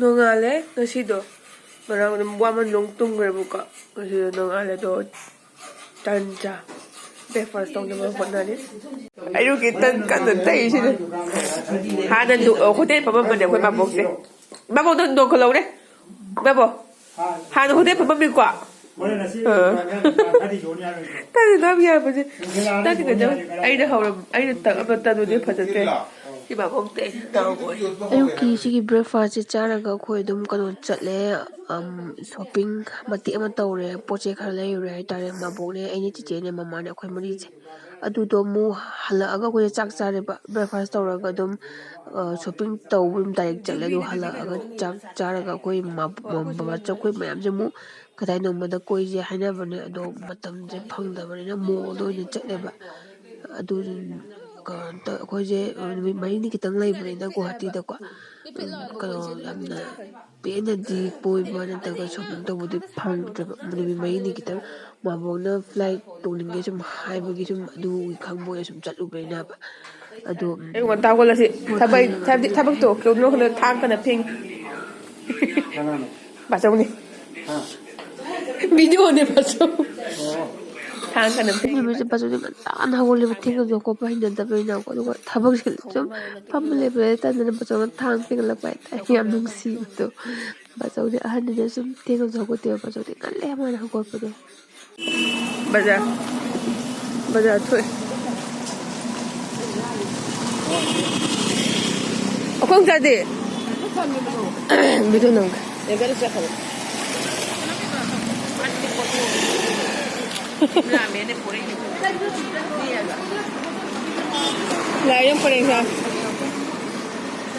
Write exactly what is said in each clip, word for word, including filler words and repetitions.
ꯅꯣꯡꯉꯥꯜꯂꯦ ꯉꯁꯤꯗꯣ꯫ ꯉꯔꯥꯡ ꯑꯗꯨꯝ ꯋꯥꯃꯟ ꯅꯣꯡ ꯇꯨꯝꯈ꯭ꯔꯦꯕꯀꯣ꯫ ꯉꯁꯤꯗꯣ ꯅꯣꯡꯉꯥꯜꯂꯦ ꯑꯗꯣ ꯇꯟ ꯆꯥ꯫ Breakfast ꯇꯧꯅꯕ ꯍꯣꯠꯅꯔꯤ꯫ ꯑꯌꯨꯛꯀꯤ ꯇꯟ ꯀꯟꯅ ꯇꯛꯏꯁꯤꯅꯦ꯫ ꯍꯥꯟꯅ ꯂꯨ-, ꯑ, ꯍꯣꯇꯦꯜ ꯐꯝꯃꯝꯕꯅꯦ ꯑꯩꯈꯣꯏ ꯃꯥꯕꯣꯛꯁꯦ꯫ ꯃꯥꯕꯣꯛ ꯅꯪ ꯅꯣꯡꯈꯠꯍꯧꯔꯦ꯫ ꯃꯥꯕꯣꯛ꯫ ꯍꯥꯟꯅ ꯍꯣꯇꯦꯜ ꯐꯝꯃꯝꯃꯤꯀꯣ꯫ ꯑ꯫ ꯇꯟ ꯅꯝ ꯌꯥꯕꯁꯦ꯫ ꯇꯟ ꯈꯛꯇ ꯑꯩꯅ ꯍꯧꯔꯝ-, ꯑꯩꯅ ꯇꯛꯑꯝꯕ ꯇꯟꯗꯨꯗꯤ ꯐꯖꯗ꯭ꯔꯦ꯫ ꯁꯤ ꯃꯥꯕꯣꯛꯇꯤ ꯑꯩꯅ ꯇꯧꯕꯅꯦ꯫ ꯑꯌꯨꯛꯀꯤ ꯁꯤꯒꯤ breakfastꯁꯦ ꯆꯥꯔꯒ ꯑꯩꯈꯣꯏ ꯑꯗꯨꯝ ꯀꯩꯅꯣ ꯆꯠꯂꯦ꯫ ꯑꯝ, shopping ꯃꯇꯦꯛ ꯑꯃ ꯇꯧꯔꯦ꯫ ꯄꯣꯠ ꯆꯩ ꯈꯔ ꯂꯩꯔꯨꯔꯦ ꯍꯥꯏꯇꯥꯔꯦ꯫ ꯃꯥꯕꯣꯛꯅꯦ, ꯑꯩꯅꯦ, ꯆꯤꯆꯦꯅꯦ, ꯃꯃꯥꯅꯦ, ꯑꯩꯈꯣꯏ ꯃꯔꯤꯁꯦ꯫ ꯑꯗꯨꯗꯣ ꯑꯃꯨꯛ ꯍꯜꯂꯛꯑꯒ ꯑꯩꯈꯣꯏꯁꯦ ꯆꯥꯛ ꯆꯥꯔꯦꯕ꯫ Breakfast ꯇꯧꯔꯒ ꯑꯗꯨꯝ, ꯑ, shopping ꯇꯧꯕ ꯑꯗꯨꯝ direct ꯆꯠꯂꯦ꯫ ꯑꯗꯨ ꯍꯜꯂꯛꯑꯒ ꯆꯥꯛ ꯆꯥꯔꯒ ꯑꯩꯈꯣꯏ ꯃꯥ-, ꯃꯥ-, ꯕꯕꯥ ꯆꯧ ꯑꯩꯈꯣꯏ ꯃꯌꯥꯝꯁꯦ ꯑꯃꯨꯛ ꯀꯗꯥꯏꯅꯣꯃꯗ ꯀꯣꯏꯁꯦ ꯍꯥꯏꯅꯕꯅꯦ꯫ ꯑꯗꯣ ꯃꯇꯝꯁꯦ ꯐꯪꯗꯕꯅꯤꯅ mallꯗ ꯑꯣꯏꯅ ꯆꯠꯂꯦꯕ꯫ ꯑꯗꯨ ꯀꯩꯅꯣ ꯇꯧ-, ꯑꯩꯈꯣꯏꯁꯦ ꯅꯨꯃꯤꯠ ꯃꯔꯤꯅꯤ ꯈꯤꯇꯪ ꯂꯩꯕꯅꯤꯅ ꯒꯨꯋꯥꯍꯥꯇꯤꯗꯀꯣ꯫ ꯀꯩꯅꯣ ꯌꯥꯝꯅ ꯄꯦꯟꯅꯗꯤ ꯀꯣꯏꯕ ꯅꯠꯇ꯭ꯔꯒ shopping ꯇꯧꯕꯗꯤ ꯐꯪꯗ꯭ꯔꯦꯕ꯫ ꯅꯨꯃꯤꯠ ꯃꯔꯤꯅꯤ ꯈꯤꯇꯪ ꯃꯥꯕꯣꯛꯅ flight ꯇꯣꯡꯅꯤꯡꯉꯦ ꯁꯨꯝ ꯍꯥꯏꯕꯒꯤ ꯁꯨꯝ ꯑꯗꯨꯒꯤ ꯈꯪꯕ ꯑꯣꯏꯅ ꯁꯨꯝ ꯆꯠꯂꯨꯕꯅꯤꯅꯕ꯫ ꯑꯗꯣ, ꯎꯝ, ꯑꯌꯨꯛ ꯉꯟꯇꯥ ꯍꯧꯒꯠꯂꯁꯤ꯫ ꯊꯕꯛ, ꯍꯥꯏꯕꯗꯤ ꯊꯕꯛꯇꯣ ꯀꯩꯅꯣ ꯈꯛꯇ ꯊꯥꯡ ꯀꯟꯅ ꯐꯦꯡꯉꯤ꯫ ꯀꯅꯥꯅꯣ? ꯕꯥꯆꯧꯅꯦ꯫ ꯍꯥ? Videoꯅꯦ ꯕꯥꯆꯧ꯫ ꯑꯣ꯫ ꯊꯥꯡ ꯀꯟꯅ ꯐꯦꯡꯉꯤ꯫ ꯅꯨꯃꯤꯠꯁꯦ ꯕꯥꯆꯧꯁꯦ ꯉꯟꯇꯥꯅ ꯍꯧꯒꯠꯂꯦꯕ, ꯊꯦꯡꯅꯁꯨ ꯍꯧꯒꯠꯄ ꯍꯩꯅꯗꯕꯅꯤꯅꯀꯣ꯫ ꯑꯗꯨꯒ ꯊꯕꯛꯁꯦ ꯁꯨꯝ ꯐꯝꯃ ꯂꯩꯕꯗ ꯇꯟꯗꯅ ꯕꯥꯆꯧꯅ ꯊꯥꯡ ꯐꯦꯡꯒꯠꯂꯛꯄ ꯍꯥꯏꯇꯥꯔꯦ꯫ ꯌꯥꯝ ꯅꯨꯡꯁꯤꯕꯗꯣ꯫ ꯕꯥꯆꯧꯗꯤ ꯑꯍꯟꯅꯤꯅ ꯁꯨꯝ ꯊꯦꯡꯅꯁꯨ ꯍꯧꯒꯠꯇꯦꯕ꯫ ꯕꯥꯆꯧꯗꯤ ꯉꯜꯂꯦ ꯃꯥꯅ ꯍꯧꯒꯠꯄꯗꯣ꯫ ꯕꯖꯥꯔ꯫ ꯕꯖꯥꯔ ꯊꯣꯛꯑꯦ꯫ ꯑꯩꯈꯣꯏ ꯆꯥꯗꯦ꯫ Video ꯅꯝꯒꯦ꯫ ꯂꯥꯛꯑꯦ, ꯌꯥꯝ ꯄꯔꯦꯡ ꯁꯥ꯫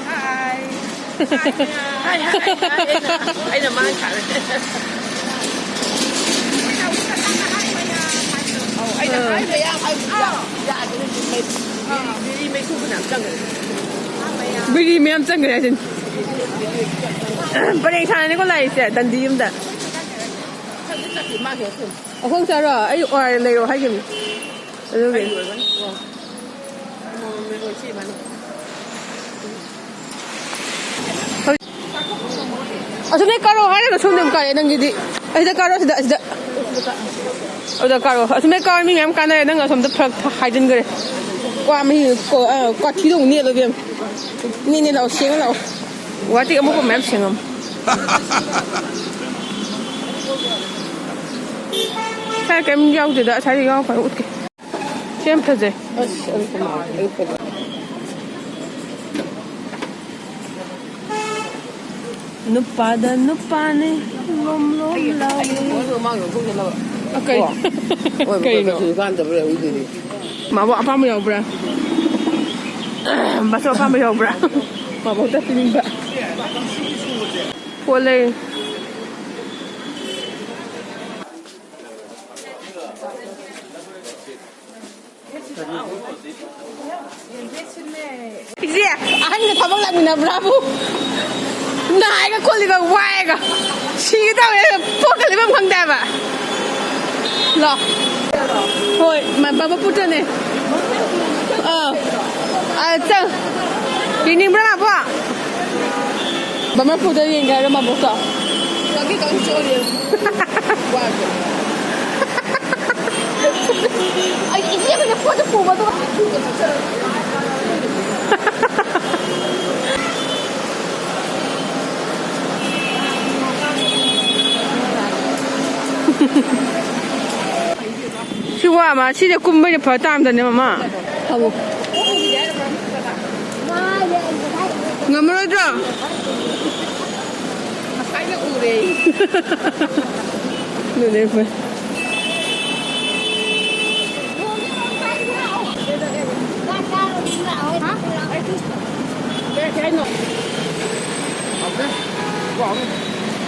Hi. Hi, hi, hi, hi. ꯑꯩꯅ, ꯑꯩꯅ ꯃꯥꯡ ꯊꯥꯔꯦ꯫ ꯑꯧ, ꯑꯩꯅ ꯑꯥ꯫ ꯍꯥꯏ ꯃꯌꯥꯝ ꯍꯥꯏꯕ ꯌꯥ-, ꯌꯥꯗ꯭ꯔꯦ꯫ ꯕꯤꯔꯤ ꯃꯩꯈꯨ ꯐꯅꯌꯥꯝ ꯆꯪꯈ꯭ꯔꯦ꯫ ꯕꯤꯔꯤ ꯃꯌꯥꯝ ꯆꯪꯈ꯭ꯔꯦ ꯍꯥꯏꯁꯤꯅꯤ꯫ ꯄꯔꯦꯡ ꯁꯥꯟꯅꯅꯤꯀꯣ ꯂꯥꯛꯏꯁꯦ, ꯗꯟꯗꯤ ꯌꯨꯝꯗ꯫ ꯆꯠꯇꯦ, ꯆꯠꯇꯦ, ꯃꯥꯒꯤ ꯑꯩꯈꯣꯏ꯫ ꯑꯩꯈꯣꯏ ꯆꯥꯔꯣ? ꯑꯩ ꯑꯣꯏꯔ ꯂꯩꯔꯣ ꯍꯥꯏꯈꯤꯕꯅꯤ꯫ ꯑꯗꯨꯒꯤ꯫ ꯑꯩ ꯑꯣꯏꯔꯝꯒꯅꯤ꯫ ꯑꯣ꯫ ꯑꯃꯃꯝ ꯂꯩꯔꯣ, ꯏꯆꯦ ꯏꯕꯥꯅꯤ꯫ ꯍꯧꯖꯤꯛ ꯑꯁꯨꯝꯅꯦ ꯀꯥꯔꯣ ꯍꯥꯏꯔꯒ ꯁꯣꯝꯗ ꯑꯃꯨꯛ ꯀꯥꯔꯛꯑꯦ ꯅꯪꯒꯤꯗꯤ꯫ ꯑꯁꯤꯗ ꯀꯥꯔꯣ, ꯁꯤꯗ, ꯑꯁꯤꯗ꯫ ꯑꯗꯨꯗ ꯀꯥꯔꯣ꯫ ꯑꯁꯨꯝꯅꯦ ꯀꯥꯔꯣ, ꯃꯤ ꯃꯌꯥꯝ ꯀꯥꯟꯅꯔꯦ, ꯅꯪ ꯑꯁꯣꯝꯗ ꯐꯔꯛ ꯍꯥꯏꯖꯤꯟꯈ꯭ꯔꯦ꯫ ꯀ꯭ꯋꯥ ꯃꯍꯤ, ꯀꯣ-, ꯑ, ꯀ꯭ꯋꯥꯊꯤꯗꯣ ꯑꯃꯨꯛ ꯅꯦꯠꯂꯣ ꯏꯕꯦꯝꯃ꯫ ꯅꯦ, ꯅꯦ, ꯂꯥꯛꯑꯣ, ꯁꯦꯡꯉ ꯂꯥꯛꯑꯣ꯫ ꯋꯥꯇꯤꯛ ꯑꯃꯨꯛꯀ ꯃꯌꯥꯝ ꯁꯦꯡꯉꯝ꯫ ꯁꯥꯏ ꯀꯩꯝ ꯌꯥꯎꯗꯦꯗ, ꯑꯁꯥꯏꯗ ꯌꯥꯎꯔ ꯐꯔ ꯎꯠꯀꯦ꯫ ꯁꯤ ꯌꯥꯝ ꯐꯖꯩ꯫ ꯑꯁ, ꯑꯗꯨ ꯀꯃꯥꯏꯅ? ꯑꯗꯨ ꯐꯖꯩ꯫ ꯅꯨꯄꯥꯗ ꯅꯨꯄꯥꯅꯤ ꯂꯣꯝ ꯂꯣꯝ ꯂꯥꯎꯏ꯫ ꯑꯗꯨ ꯃꯥꯡꯗ ꯊꯣꯛꯅꯅꯕ꯫ ꯑ, ꯀꯩ-, ꯑꯣ꯫ ꯑꯣꯏꯕ ꯀꯩꯅꯣ? ꯀꯩꯁꯨ ꯀꯥꯟꯗꯕ꯭ꯔꯥ ꯎꯗꯣꯏꯅꯤ꯫ ꯃꯥꯕꯣꯛ ꯑꯄꯥꯝꯕ ꯌꯥꯎꯕ꯭ꯔꯥ? ꯃꯆꯨ ꯑꯄꯥꯝꯕ ꯌꯥꯎꯕ꯭ꯔꯥ? ꯃꯥꯕꯣꯛꯇ ꯄꯤꯅꯤꯡꯕ꯫ ꯄꯣꯠ ꯂꯩ꯫ ꯏꯆꯦ, ꯑꯍꯟꯒ ꯊꯕꯛ ꯂꯥꯛꯃꯤꯟꯅꯕ꯭ꯔꯥꯕꯨ? ꯅꯥꯏꯒ ꯈꯣꯠꯂꯤꯕ ꯋꯥꯏꯒ ꯁꯤꯒꯦ ꯇꯧꯋꯦ, ꯄꯣꯠꯀ ꯂꯩꯐꯝ ꯈꯪꯗꯦ ꯍꯥꯏꯕ꯫ ꯂꯥꯎ꯫ ꯍꯣꯏ, ꯃ-, ꯕꯕꯥ ꯄꯨꯠꯇꯅꯦ꯫ ꯑꯥ꯫ ꯑꯥ, ꯆꯪ-, ꯌꯦꯡꯅꯤꯡꯕ꯭ꯔꯥ ꯃꯥꯕꯣ? ꯕꯃꯔꯄꯨꯔꯗ ꯌꯦꯡꯒꯦ ꯍꯥꯏꯔꯣ ꯃꯕꯣꯛꯇꯣ? ꯀꯪꯁꯤ ꯀꯪꯁꯤ ꯆꯣꯜꯂꯤ꯫ ꯋꯥꯁꯦ꯫ ꯑꯩ ꯏꯆꯦ ꯑꯃꯅ ꯄꯣꯠꯇꯣ ꯄꯨꯕꯗꯣ꯫ ꯁꯤ ꯋꯥ ꯑꯃ, ꯁꯤꯗ ꯀꯨꯝꯕꯩꯅ ꯐ ꯇꯥꯔꯝꯗꯅꯦ, ꯃꯃꯥ꯫ ꯐꯪꯉꯨ꯫ ꯉꯝꯃꯔꯣꯏꯗ꯭ꯔꯣ? ꯉꯁꯥꯏꯅ ꯎꯔꯦ꯫ ꯑꯗꯨꯅꯦ ꯐꯩ꯫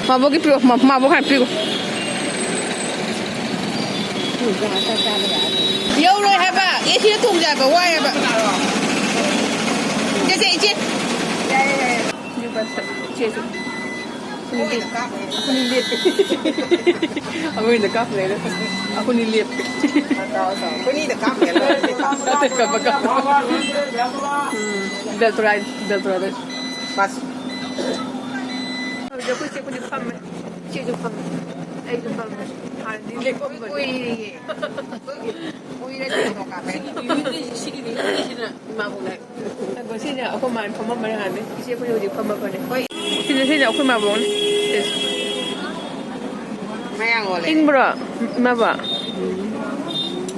ꯃꯥꯕꯣꯛꯀꯤ ꯄꯤꯔꯛꯑꯣ, ꯃꯥ-, ꯃꯥꯕꯣꯛ ꯍꯥꯟꯅ ꯄꯤꯔꯛꯑꯣ꯫ ꯌꯧꯔꯣꯏ ꯍꯥꯏꯕ, ꯑꯦ ꯁꯤꯗ ꯇꯣꯡꯖꯦ ꯍꯥꯏꯕ, ꯋꯥꯏ ꯍꯥꯏꯕ꯫ ꯆꯠꯁꯦ, ꯏꯆꯦ꯫ ꯏꯆꯦꯁꯨ꯫ ꯑꯩꯈꯣꯏꯅꯤ ꯂꯦꯞꯄꯦ꯫ ꯑꯩꯈꯣꯏꯅ ꯀꯥꯞꯄ ꯂꯩꯔꯦ꯫ ꯑꯩꯈꯣꯏꯅꯤ ꯂꯦꯞꯄꯦ꯫ ꯑꯩꯈꯣꯏꯅꯤꯗ ꯀꯥꯞꯄ ꯂꯩꯔꯦ꯫ ꯅꯠꯇꯦ, ꯀꯥꯞꯄ, ꯀꯥꯞꯄ꯫ ꯎꯝ, ꯕꯦꯜꯇꯣꯔꯥꯏ-, ꯕꯦꯜꯇꯣꯔꯥꯏꯗ꯫ ꯃꯥꯁꯨ꯫ ꯑꯩꯈꯣꯏ ꯆꯦ ꯑꯩꯈꯣꯏꯗꯤ ꯐꯝꯃꯦ꯫ ꯏꯆꯦꯁꯨ ꯐꯝꯃꯦ꯫ ꯑꯩꯁꯨ ꯐꯝꯃꯦ꯫ ꯍꯥꯟꯅꯗꯤ ꯂꯦꯞꯄꯝꯕꯅꯦ꯫ ꯀꯨꯏꯔꯦ꯫ ꯀꯨꯏꯔꯦ ꯊꯦꯡꯅ ꯀꯥꯞꯄꯦ꯫ ꯁꯤꯒꯤ ꯃꯤꯑꯣꯏꯁꯤꯅ ꯏꯃꯥꯕꯣꯛꯅꯦ꯫ ꯉꯥꯏꯈꯣ, ꯁꯤꯅ ꯑꯩꯈꯣꯏ ꯃꯥꯅ ꯐꯝꯃꯝꯕꯅꯦ ꯍꯥꯟꯅꯗꯤ꯫ ꯏꯆꯦ ꯑꯩꯈꯣꯏ ꯍꯧꯖꯤꯛ ꯐꯝꯃꯕꯅꯦ꯫ ꯍꯣꯏ꯫ ꯁꯤꯅ, ꯁꯤꯅ ꯑꯩꯈꯣꯏ ꯃꯥꯕꯣꯛꯅꯦ꯫ ꯃꯌꯥꯡ ꯑꯣꯜꯂꯦ꯫ ꯏꯪꯕ꯭ꯔꯣ, ꯏꯃꯥꯕꯣꯛ?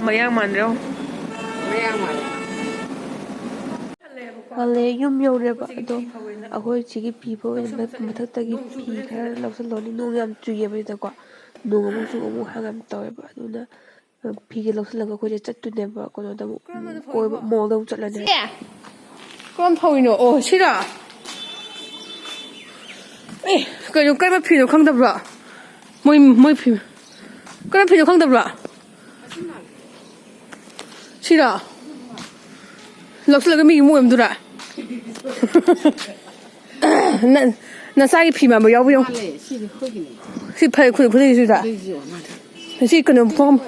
ꯃꯌꯥꯡ ꯃꯥꯟꯗ꯭ꯔꯣ? ꯃꯌꯥꯡ ꯃꯥꯜꯂꯦ꯫ ꯃꯥꯜꯂꯦ, ꯌꯨꯝ ꯌꯧꯔꯦꯕ꯫ ꯑꯗꯣ ꯑꯩꯈꯣꯏ ꯁꯤꯒꯤ ꯐꯤ ꯐꯧꯔꯤꯕ ꯃꯊꯛꯇꯒꯤ ꯐꯤ ꯈꯔ ꯂꯧꯁꯜꯂꯣꯅꯤ꯫ ꯅꯣꯡ ꯌꯥꯝ ꯆꯨꯏꯌꯦꯕ ꯁꯤꯗꯀꯣ꯫ ꯅꯣꯡ ꯑꯃꯨꯛ ꯆꯨ ꯑꯃꯨꯛ ꯍꯥꯡ ꯌꯥꯝ ꯇꯧꯋꯦꯕ꯫ ꯑꯗꯨꯅ ꯐꯤꯁꯦ ꯂꯧꯁꯜꯂꯒ ꯑꯩꯈꯣꯏꯁꯦ ꯆꯠꯇꯣꯏꯅꯦꯕ꯫ ꯀꯩꯅꯣꯗ ꯑꯃꯨꯛ, ꯀꯣꯏꯕ, ꯃꯣꯜꯗ ꯑꯃꯨꯛ ꯆꯠꯂꯅꯤ꯫ ꯁꯦ! ꯀꯔꯝ ꯐꯧꯔꯤꯅꯣ? ꯑꯣ, ꯁꯤꯔꯣ? ꯑꯦ, ꯀꯩꯅꯣ, ꯀꯔꯝꯕ ꯐꯤꯅꯣ ꯈꯪꯗꯕ꯭ꯔꯣ? ꯃꯣꯏ, ꯃꯣꯏ ꯐꯤ꯫ ꯀꯔꯝꯕ ꯐꯤꯅꯣ ꯈꯪꯗꯕ꯭ꯔꯣ? ꯁꯤꯔꯣ? ꯂꯧꯁꯤꯜꯂꯒ ꯃꯤꯒꯤ ꯃꯣꯏ ꯑꯝꯗꯨꯔꯥ? ꯅ-, ꯅꯆꯥꯒꯤ ꯐꯤ ꯃꯥꯟꯕ ꯌꯥꯎꯕ ꯌꯦꯡꯉꯨ꯫ ꯃꯥꯜꯂꯦ, ꯁꯤꯗꯤ ꯑꯩꯈꯣꯏꯒꯤꯅꯦ꯫ ꯁꯤ ꯐꯩ, ꯈꯨ-, ꯐꯅꯦꯛꯁꯤꯗ꯫ ꯑꯗꯨꯏꯁꯨ ꯃꯥꯜꯂꯦ꯫ ꯁꯤ ꯀꯩꯅꯣ, ꯈꯣꯡ-,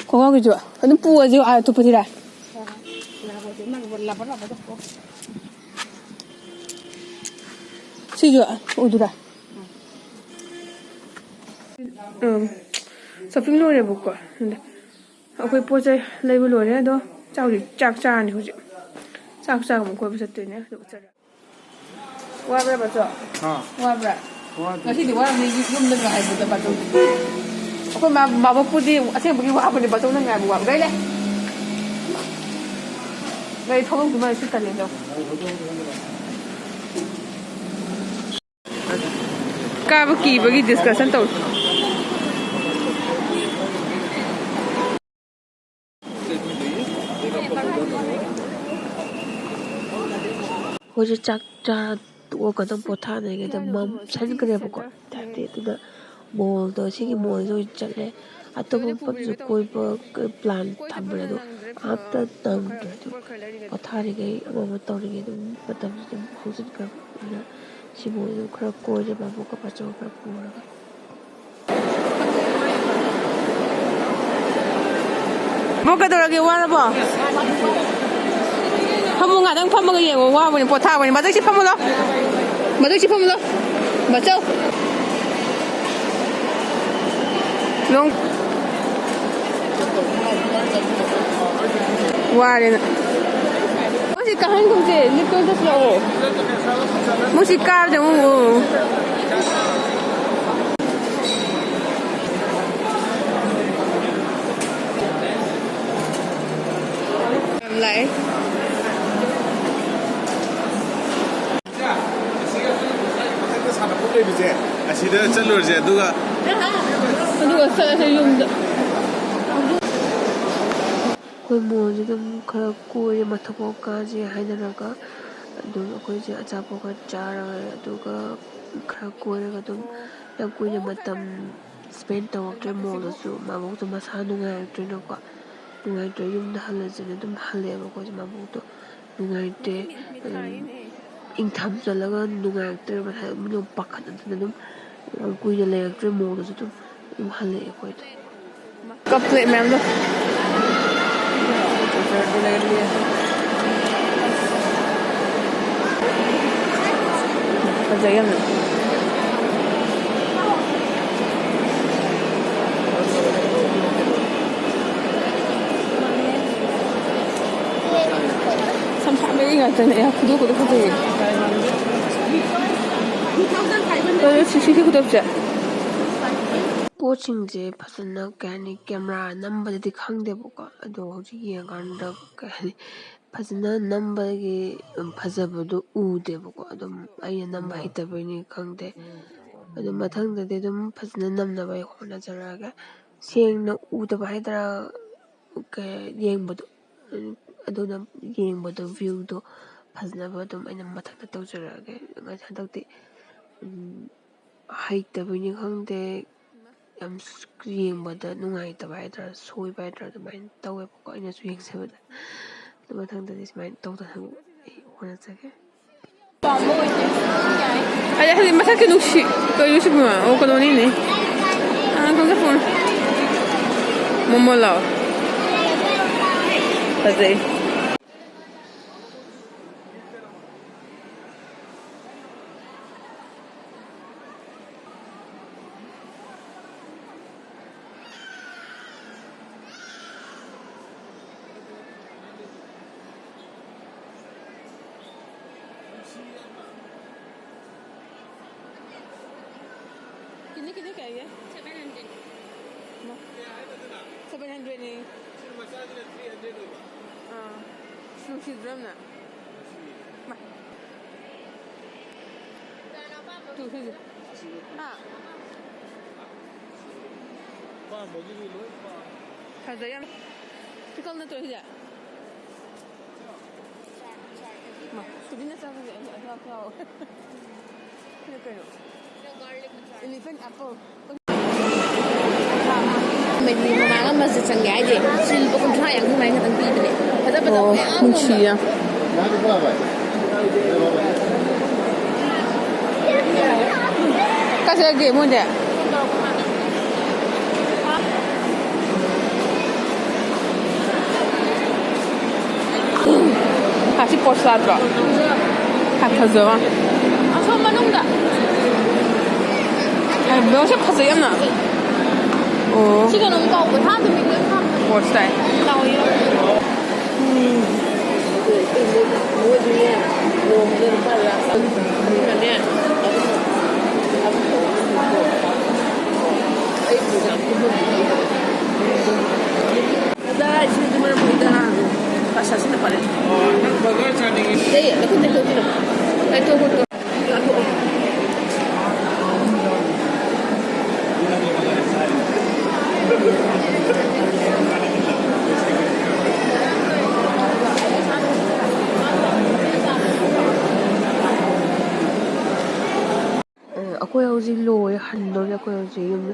ꯈꯣꯡꯒ꯭ꯔꯥꯎꯒꯤꯁꯨ꯫ ꯑꯗꯨꯝ ꯄꯨꯔꯁꯤ, ꯑꯥ, ꯑꯇꯣꯞꯄ ꯊꯤꯔ꯫ ꯂꯥꯕꯗꯣ ꯅꯪ ꯂꯥꯕ ꯂꯥꯕꯗꯣ ꯄꯨꯔꯛꯑꯣ꯫ ꯁꯤꯁꯨ ꯎꯗꯨꯔꯥ? ꯎꯝ, shopping ꯂꯣꯏꯔꯦꯕꯀꯣ꯫ ꯑꯗ ꯑꯩꯈꯣꯏ ꯄꯣꯠ ꯆꯩ ꯂꯩꯕ ꯂꯣꯏꯔꯦ꯫ ꯑꯗꯣ ꯆꯥꯛ ꯍꯧꯖꯤꯛ ꯆꯥꯛ ꯆꯥꯔꯅꯤ ꯍꯧꯖꯤꯛ꯫ ꯆꯥꯛ ꯆꯥꯔꯒ ꯑꯃꯨꯛ ꯀꯣꯏꯕ ꯆꯠꯇꯣꯏꯅꯦ꯫ ꯑꯗꯨꯒ ꯆꯠꯂ-, ꯋꯥꯕ꯭ꯔꯥ, ꯕꯥꯆꯧ? ꯍꯥ? ꯋꯥꯕ꯭ꯔꯥ? ꯋꯥꯗꯦ꯫ ꯉꯁꯤꯗꯤ ꯋꯥꯔꯝꯅꯤ, ꯌꯨꯝꯗ ꯉꯥꯏꯕꯗ ꯕꯥꯆꯧꯗꯤ꯫ ꯑꯩꯈꯣꯏ ꯃꯥ-, ꯃꯥꯕꯣꯛꯄꯨꯗꯤ ꯑꯁꯦꯡꯕꯒꯤ ꯋꯥꯕꯅꯤ, ꯕꯥꯆꯧꯅ ꯉꯥꯏꯕ ꯋꯥꯕ꯫ ꯒꯥꯔꯤ ꯂꯩ꯫ ꯒꯥꯔꯤ ꯊꯧꯗꯣꯛꯇꯨ ꯃꯥ ꯁꯤ ꯇꯜꯂꯦ, ꯆꯧ꯫ ꯀꯥꯕ ꯀꯤꯕꯒꯤ discussion ꯇꯧꯔꯤ꯫ ꯑꯩꯈꯣꯏꯁꯦ ꯆꯥꯛ ꯆꯥ ꯇꯣꯛꯑꯒ ꯑꯗꯨꯝ ꯄꯣꯊꯥꯅꯉꯩꯗ ꯃꯝꯁꯟꯈ꯭ꯔꯦꯕꯀꯣ꯫ ꯍꯥꯏꯕꯗꯤ ꯑꯗꯨꯅ ꯃꯣꯜꯗꯣ, ꯁꯤꯒꯤ ꯃꯣꯜꯁꯦ ꯑꯣꯏꯅ ꯆꯠꯂꯦ꯫ ꯑꯇꯣꯞꯄ ꯃꯐꯝꯁꯨ ꯀꯣꯏꯕ plan ꯊꯝꯕꯅꯦ, ꯑꯗꯣ ꯑꯝꯇ ꯅꯪꯗ꯭ꯔꯦ꯫ ꯑꯗꯨ ꯄꯣꯊꯥꯔꯤꯉꯩ ꯑꯃ ꯑꯃ ꯇꯧꯔꯤꯉꯩ ꯑꯗꯨꯝ ꯃꯇꯝꯁꯦ ꯑꯗꯨꯝ ꯍꯧꯖꯤꯟꯈ꯭ꯔꯕ꯫ ꯑꯗꯨꯅ ꯁꯤ ꯃꯣꯜꯁꯦ ꯈꯔ ꯀꯣꯏꯔꯦ, ꯃꯥꯕꯨ ꯀꯄꯥ ꯆꯧ ꯈꯔ ꯄꯨꯔꯒ꯫ ꯕꯣꯛ, ꯀꯩꯗꯧꯔꯒꯦ? ꯋꯥꯔꯕꯣ? ꯐꯝꯃꯨ, ꯉꯥꯛꯇꯪ ꯐꯝꯃꯒ ꯌꯦꯡꯉꯣ꯫ ꯋꯥꯕꯅꯤ, ꯄꯣꯊꯥꯕꯅꯤ꯫ ꯃꯗꯩꯁꯤ ꯐꯝꯃꯨ ꯂꯥꯎ꯫ ꯃꯗꯩꯁꯤ ꯐꯝꯃꯨ ꯂꯥꯎ꯫ ꯕꯆꯧ! ꯅꯣꯡ ꯋꯥꯔꯦꯅ꯫ ꯃꯣꯏꯁꯤ ꯀꯥꯍꯟꯒꯨꯝꯁꯦ, ꯂꯤꯞꯇꯣ ꯑꯝꯇ ꯁꯤꯜꯂꯛꯑꯣ꯫ ꯃꯣꯏꯁꯤ ꯀꯥꯕꯁꯦ ꯑꯃꯨꯛ ꯎ꯫ ꯌꯥꯝ ꯂꯥꯛꯑꯦ꯫ ꯃꯊꯛꯇ ꯁꯥꯟꯅꯐꯝ ꯂꯩꯕꯁꯦ, ꯑꯁꯤꯗ ꯆꯠꯂꯨꯔꯁꯦ, ꯑꯗꯨꯒ ꯑꯗꯨꯒ ꯆꯠꯂꯁꯦ ꯌꯨꯝꯗ꯫ ꯑꯩꯈꯣꯏ ꯃꯣꯜꯁꯦ ꯑꯗꯨꯝ ꯈꯔ ꯀꯣꯏꯔꯦ, ꯃꯊꯛꯐꯥꯎ ꯀꯥꯁꯦ ꯍꯥꯏꯅꯔꯒ ꯑꯗꯨꯝ ꯑꯩꯈꯣꯏꯁꯦ ꯑꯆꯥꯄꯣꯠ ꯈꯔ ꯆꯥꯔꯒ, ꯑꯗꯨꯒ ꯈꯔ ꯀꯣꯏꯔꯒ ꯑꯗꯨꯝ ꯌꯥꯝ ꯀꯨꯏꯅ ꯃꯇꯝ ꯁ꯭ꯄꯦꯟ ꯇꯧꯔꯛꯇ꯭ꯔꯦ ꯃꯣꯜꯗꯁꯨ꯫ ꯃꯕꯣꯛꯇꯣ ꯃꯁꯥ ꯅꯨꯡꯉꯥꯏꯔꯛꯇ꯭ꯔꯦꯅꯀꯣ, ꯅꯨꯡꯉꯥꯏꯇ꯭ꯔꯦ, ꯌꯨꯝꯗ ꯍꯜꯂꯁꯦꯅ ꯑꯗꯨꯝ ꯍꯜꯂꯛꯑꯦꯕ ꯑꯩꯈꯣꯏꯁꯦ꯫ ꯃꯕꯣꯛꯇꯣ ꯅꯨꯡꯉꯥꯏꯇꯦ, ꯑꯗꯨꯝ ꯏꯪꯊꯝ ꯆꯜꯂꯒ ꯅꯨꯡꯉꯥꯏꯔꯛꯇ꯭ꯔꯦ, ꯃꯁꯥ ꯃꯤ ꯂꯣꯏ ꯄꯥꯈꯠꯅꯗꯅ ꯑꯗꯨꯝ ꯌꯥꯝ ꯀꯨꯏꯅ ꯂꯩꯔꯛꯇ꯭ꯔꯦ ꯃꯣꯜꯗꯁꯨ, ꯑꯗꯨꯝ ꯑꯗꯨꯝ ꯍꯜꯂꯛꯑꯦ ꯑꯩꯈꯣꯏꯗꯣ꯫ ꯀꯞ ꯄ꯭ꯂꯦꯠ ꯃꯌꯥꯝꯗꯣ꯫ ꯐꯖꯩ ꯌꯥꯝꯅ꯫ ꯁꯝꯐꯥꯕꯤ ꯉꯥꯛꯇꯅꯦ꯫ ꯈꯨꯗꯣꯞꯀꯗꯣ ꯐꯖꯩꯌꯦ꯫ ꯑꯗꯣ ꯁꯤ, ꯁꯤꯒꯤ ꯈꯨꯗꯣꯞꯁꯦ꯫ ꯄꯣꯠꯁꯤꯡꯁꯦ ꯐꯖꯅ, ꯀꯩ ꯍꯥꯏꯅꯤ, ꯀꯦꯃꯦꯔꯥ ꯅꯝꯕꯗꯗꯤ ꯈꯪꯗꯦꯕꯀꯣ, ꯑꯗꯣ ꯍꯧꯖꯤꯛ ꯌꯦꯡꯉꯀꯥꯟꯗ, ꯀꯩ ꯍꯥꯏꯅꯤ, ꯐꯖꯅ ꯅꯝꯕꯒꯤ, ꯎꯝ, ꯐꯖꯕꯗꯣ ꯎꯗꯦꯕꯀꯣ꯫ ꯑꯗꯨꯝ ꯑꯩꯅ ꯅꯝꯕ ꯍꯩꯇꯕꯩꯅꯤ ꯈꯪꯗꯦ꯫ ꯑꯗꯨ ꯃꯊꯪꯗꯗꯤ ꯑꯗꯨꯝ ꯐꯖꯅ ꯅꯝꯅꯕ ꯑꯩ ꯍꯣꯠꯅꯖꯔꯛꯑꯒꯦ꯫ ꯁꯦꯡꯅ ꯎꯗꯕ ꯍꯥꯏꯗꯔꯥ, ꯀꯩ, ꯌꯦꯡꯕꯗꯣ, ꯑꯗꯨꯅ ꯌꯦꯡꯕꯗꯣ, ꯚ꯭ꯌꯨꯗꯣ ꯐꯖꯅꯕ ꯑꯗꯨꯝ ꯑꯩꯅ ꯃꯊꯪꯗ ꯇꯧꯖꯔꯛꯑꯒꯦ꯫ ꯍꯟꯗꯛꯇꯤ, ꯎꯝ, ꯍꯩꯇꯕꯩꯅꯤ ꯈꯪꯗꯦ, ꯌꯥꯝ ꯌꯦꯡꯕꯗ ꯅꯨꯡꯉꯥꯏꯇꯕ ꯍꯥꯏꯗ꯭ꯔꯥ, ꯁꯣꯏꯕ ꯍꯥꯏꯗ꯭ꯔꯥ, ꯑꯗꯨꯃꯥꯏꯅ ꯇꯧꯋꯦꯕꯀꯣ, ꯑꯩꯅꯁꯨ ꯌꯦꯡꯖꯕꯗ꯫ ꯑꯗꯨ ꯃꯊꯪꯗꯗꯤ ꯁꯨꯃꯥꯏꯅ ꯇꯧꯗꯅꯕ ꯑꯩ ꯍꯣꯠꯅꯖꯒꯦ꯫ ꯑꯩ ꯍꯧꯖꯤꯛ ꯃꯊꯛꯀꯤ ꯅꯨꯡꯁꯤꯠ, ꯀꯩꯅꯣ ꯁꯤꯕꯨ? ꯑꯣ, ꯀꯩꯅꯣꯅꯤꯅꯦ꯫ ꯑꯥ, ꯀꯩꯅꯣ ꯐꯣꯟ꯫ ꯃꯣꯃꯣ ꯂꯥꯎ꯫ ꯐꯖꯩ꯫ ꯅꯪꯒꯤꯗꯤ ꯀꯌꯥꯒꯤ? Seven hundred. ꯁꯚꯦꯟ ꯍꯟꯗ꯭ꯔꯦꯠꯅꯤ꯫ ꯑꯥ, ꯅꯨꯡꯁꯤꯗ꯭ꯔꯣ ꯌꯥꯝꯅ? ꯃꯥ꯫ ꯇꯨ, ꯁꯤꯁꯦ꯫ ꯍꯥ? ꯐꯖꯩ ꯌꯥꯝ꯫ ꯄꯤꯀꯜ ꯅꯠꯇ꯭ꯔꯣ ꯁꯤꯁꯦ? ꯃꯥ, ꯁꯨꯕꯤꯅ ꯆꯥꯕꯁꯦ ꯑꯩ ꯑꯩ ꯉꯥꯎ ꯉꯥꯎꯋꯦ꯫ ꯁꯤꯅ ꯀꯩꯅꯣ? Elephant apple꯫ ꯃꯃꯥꯡ ꯑꯃꯁꯦ ꯆꯪꯒꯦ ꯍꯥꯏꯗꯤ ꯁꯤ ꯂꯨꯄꯥ ꯀꯨꯟꯊ꯭ꯔꯥ ꯌꯥꯡꯈꯩ ꯃꯥꯏ ꯈꯛꯇꯪ ꯄꯤꯕꯅꯦ꯫ ꯐꯖ ꯐꯖꯕ ꯑꯣ, ꯃꯌꯥꯝ ꯅꯨꯡꯁꯤꯌꯦ꯫ ꯀꯥꯏ ꯆꯠꯂꯒꯦ ꯃꯣꯏꯗꯤ? ꯑꯁꯤ ꯄꯣꯠꯁ ꯂꯥꯛꯇ꯭ꯔꯣ? ꯌꯥꯝ ꯐꯖꯕ꯫ ꯑꯁꯣꯝ ꯃꯅꯨꯡꯗ꯫ ꯑꯦ, ꯃꯁꯤ ꯐꯖꯩ ꯌꯥꯝꯅ꯫ ꯑꯣ꯫ ꯁꯤ ꯀꯩꯅꯣꯝ ꯇꯧꯕ ꯊꯥꯗ ꯃꯤ ꯂꯣꯏ ꯊꯝꯕ꯫ ꯄꯣꯠꯁ ꯇꯥꯏ꯫ ꯇꯧꯋꯦ꯫ ꯀꯗꯥꯏꯁꯤꯗꯤ ꯃꯔꯝ ꯑꯣꯏꯗ꯫ ꯑꯁ, ꯑꯁꯤꯅ ꯐꯔꯦ꯫ ꯑꯣ, ꯅꯪ ꯕꯔꯒꯔ ꯆꯥꯅꯤꯡꯉꯤ? ꯑꯦ, ꯅꯈꯨꯠ ꯇꯩꯊꯣꯛꯄꯤꯔꯣ꯫ ꯇꯩꯊꯣꯛ, ꯈꯣꯠꯇꯣꯛ꯫ ꯑ, ꯑꯩꯈꯣꯏ ꯍꯧꯖꯤꯛ ꯂꯣꯏꯔꯦ, ꯍꯟꯗꯣꯔꯦ꯫ ꯑꯩꯈꯣꯏ ꯍꯧꯖꯤꯛ ꯌꯨꯝ,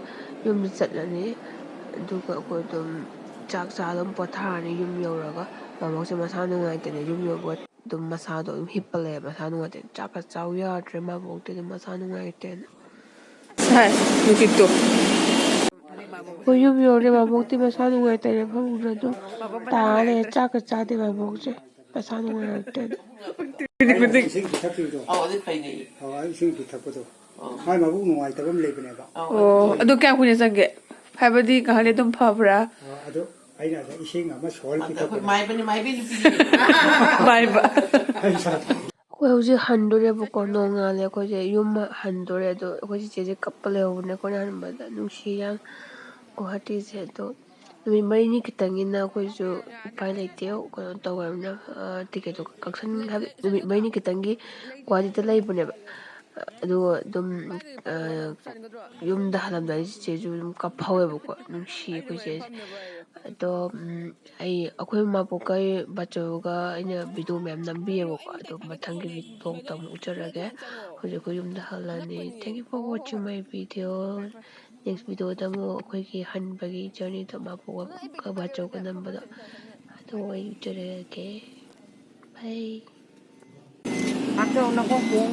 ꯌꯨꯝꯗ ꯆꯠꯂꯅꯤ꯫ ꯑꯗꯨꯒ ꯑꯩꯈꯣꯏ ꯑꯗꯨꯝ ꯆꯥꯛ ꯆꯥ ꯑꯗꯨꯝ ꯄꯣꯊꯥꯔꯅꯤ ꯌꯨꯝ ꯌꯧꯔꯒ꯫ ꯃꯃꯣꯁꯦ ꯃꯁꯥ ꯅꯨꯡꯉꯥꯏꯇꯦꯅ ꯌꯨꯝ ꯌꯧꯕꯒ ꯑꯗꯨꯝ ꯃꯁꯥꯗꯣ ꯑꯗꯨꯝ ꯍꯤꯞꯄ ꯂꯩꯌꯦ꯫ ꯃꯁꯥ ꯅꯨꯡꯉꯥꯏꯇꯦꯅ ꯆꯥꯛꯀ ꯆꯥꯎ ꯌꯥꯗ꯭ꯔꯦ꯫ ꯃꯕꯣꯛꯇꯤ ꯑꯗꯨꯝ ꯃꯁꯥ ꯅꯨꯡꯉꯥꯏꯇꯦꯅ꯫ ꯁꯥꯏ, ꯅꯨꯡꯁꯤꯠꯇꯣ꯫ ꯑꯩꯈꯣꯏ ꯌꯨꯝ ꯌꯧꯔꯦ꯫ ꯃꯕꯣꯛꯇꯤ ꯃꯁꯥ ꯅꯨꯡꯉꯥꯏꯇꯦꯅ ꯐꯃꯨꯡꯗ ꯑꯗꯨꯝ ꯇꯥꯔꯦ꯫ ꯆꯥꯛꯀ ꯆꯥꯗꯦ ꯃꯕꯣꯛꯁꯦ꯫ ꯃꯁꯥ ꯅꯨꯡꯉꯥꯏꯔꯛꯇꯦꯅ꯫ ꯈꯨꯗꯤꯡ꯫ ꯏꯁꯤꯡ ꯄꯤꯊꯛꯄꯤꯗꯣ꯫ ꯑꯧ, ꯑꯗꯨ ꯐꯩꯅꯦ꯫ ꯑꯧ, ꯑꯩ ꯏꯁꯤꯡ ꯄꯤꯊꯛꯄꯗꯣ꯫ ꯑꯧ꯫ ꯃꯥꯏ ꯃꯕꯨꯛ ꯅꯨꯡꯉꯥꯏꯇꯕ ꯑꯃ ꯂꯩꯕꯅꯦꯕ꯫ ꯑꯧ, ꯑꯧ, ꯑꯗꯨ ꯐꯩ꯫ ꯑꯗꯨ ꯀꯌꯥꯝ ꯀꯨꯏꯅ ꯆꯪꯒꯦ? ꯍꯥꯏꯕꯗꯤ ꯉꯥꯏꯍꯥꯛ ꯂꯩ ꯑꯗꯨꯝ ꯐꯕ꯭ꯔꯥ? ꯑ, ꯑꯗꯣ ꯑꯩꯅ ꯑꯗ ꯏꯁꯤꯡ ꯑꯃ ꯁꯣꯍꯜ ꯑꯗ ꯑꯩꯈꯣꯏ ꯄꯤꯊꯛꯄꯅꯦ꯫ ꯃꯥꯏꯕꯅꯤ, ꯃꯥꯏꯕꯤ ꯅꯨꯄꯤꯅꯤ꯫ ꯃꯥꯏꯕ꯫ ꯑꯩ ꯏꯁꯥ ꯑꯩꯈꯣꯏ ꯍꯧꯖꯤꯛ ꯍꯟꯗꯣꯔꯦꯕꯀꯣ, ꯅꯣꯡꯉꯥꯜꯂꯦ꯫ ꯑꯩꯈꯣꯏꯁꯦ ꯌꯨꯝ ꯍꯟꯗꯣꯔꯦ꯫ ꯑꯗꯣ ꯑꯩꯈꯣꯏ ꯆꯤꯆꯦꯁꯦ ꯀꯞꯄ ꯂꯩꯍꯧꯕꯅꯦ ꯑꯩꯈꯣꯏꯅ ꯍꯟꯕꯗ꯫ ꯅꯨꯡꯁꯤ ꯌꯥꯝ ꯒꯨꯋꯥꯍꯥꯇꯤꯁꯦ꯫ ꯑꯗꯣ ꯅꯨꯃꯤꯠ ꯃꯔꯤꯅꯤ ꯈꯤꯇꯪꯒꯤꯅ ꯑꯩꯈꯣꯏꯁꯨ ꯎꯄꯥꯏ ꯂꯩꯇꯦ, ꯀꯩꯅꯣ ꯇꯧꯔꯕꯅꯤꯅ꯫ ꯇꯤꯀꯦꯠꯇꯣ ꯀꯛꯁꯟ ꯍꯥꯏꯕꯗꯤ ꯅꯨꯃꯤꯠ ꯃꯔꯤꯅꯤ ꯈꯤꯇꯪꯒꯤ ꯒꯨꯋꯥꯍꯥꯇꯤꯗ ꯂꯩꯕꯅꯦꯕ꯫ ꯑꯗꯨꯒ ꯑꯗꯨꯝ ꯌꯨꯝꯗ ꯍꯜꯂꯝꯗꯥꯏꯗ ꯆꯤꯆꯦꯁꯨ ꯑꯗꯨꯝ ꯀꯞꯐꯧꯋꯦꯕꯀꯣ꯫ ꯅꯨꯡꯁꯤ ꯑꯩꯈꯣꯏ ꯆꯤꯆꯦꯁꯦ꯫ ꯑꯗꯣ ꯑꯩ ꯑꯩꯈꯣꯏ ꯃꯥꯕꯣꯛꯀ ꯕꯥꯆꯧꯒ ꯑꯩꯅ ꯚꯤꯗꯤꯑꯣ ꯃꯌꯥꯝ ꯅꯝꯕꯤꯌꯦꯕꯀꯣ꯫ ꯑꯗꯣ ꯃꯊꯪꯒꯤ ꯚꯤꯗꯤꯑꯣꯗ ꯑꯃꯨꯛ ꯎꯠꯆꯔꯒꯦ꯫ ꯍꯧꯖꯤꯛ ꯑꯩꯈꯣꯏ ꯌꯨꯝꯗ ꯍꯜꯂꯅꯤ꯫ Thank you for watching my video. Next videoꯗ ꯑꯃꯨꯛ ꯑꯩꯈꯣꯏꯒꯤ ꯍꯟꯕꯒꯤ journeyꯗꯣ ꯃꯥꯕꯣꯛꯀ ꯕꯥꯆꯧꯒ ꯅꯝꯕꯗꯣ ꯑꯗꯨ ꯑꯩ ꯎꯠꯆꯔꯛꯑꯒꯦ꯫ Bye. Ako na ko kung